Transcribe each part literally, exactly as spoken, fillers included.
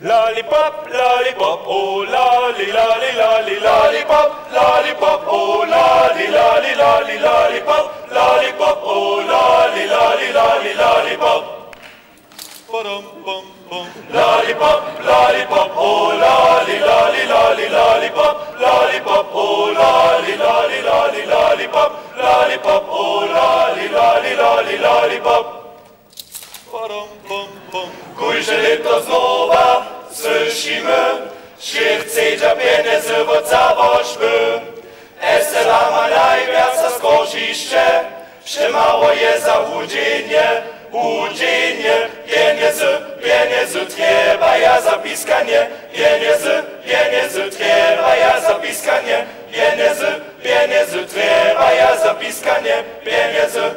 Lollipop, lollipop, oh lolly, lolly, lolly, lollipop, lollipop, oh lolly, lolly, lolly, lollipop, lollipop, oh lolly, lolly, lolly, lollipop. Ba-dum, bum, bum. Lollipop, lollipop, oh lolly, lolly, lolly, lollipop, lollipop, oh lolly, lolly, lolly, lollipop, lollipop, oh lolly, lolly, lolly, lollipop. Kóžde lěto znowa słyšimy, šěrcedźa pjenjezy wot załožby. S L A ma najwjace skořišće, přemało je za hudźenje, hudźenje, pjenjezy, pjenjezy trjebaja za piskanje, pjenjezy, pjenjezy trjebaja za piskanje, pjenjezy, pjenjezy trjebaja za piskanje, pjenjezy.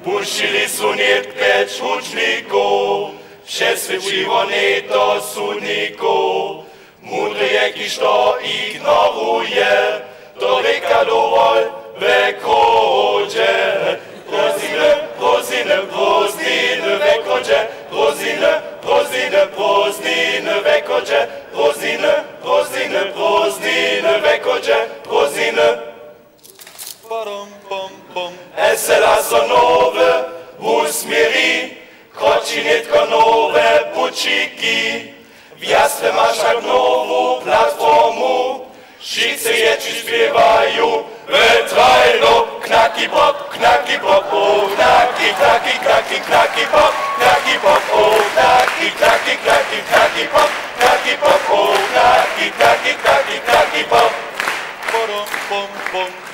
Pušćili su nětk pjeć hudźnikow, přeswědčiło něto sudnikow. Mudry je, kiž to ignoruje, to rěka dowol we chródźe. Prózdniny, prózdniny, prózdniny we chródźe, prózdniny, prózdniny, prózdniny we chródźe, prózdniny, prózdniny, prózdniny we chródźe, prózdniny. S L A so nowe wusměri, kroči nětko nowe pućiki. Wjazdy ma wšak nowu platformu. Wšitcy je ći spěwaju we trajno. Knaki pop, knaki pop, oh, knaki, knaki, knaki, knaki pop, knaki pop, oh, knaki, knaki, knaki, knaki pop, knaki pop, oh, knaki, knaki, knaki, knaki pop.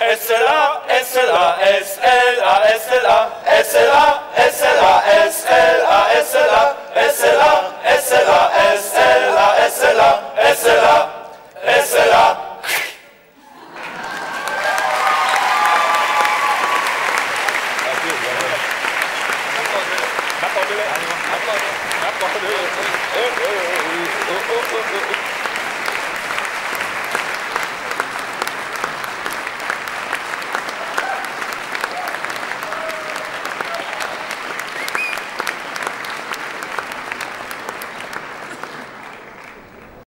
S L A, S L A, S L A, S L A, S L A, S L A, S L A, S L A, S L A, S L A, S L A, S L A, S L A, S L A.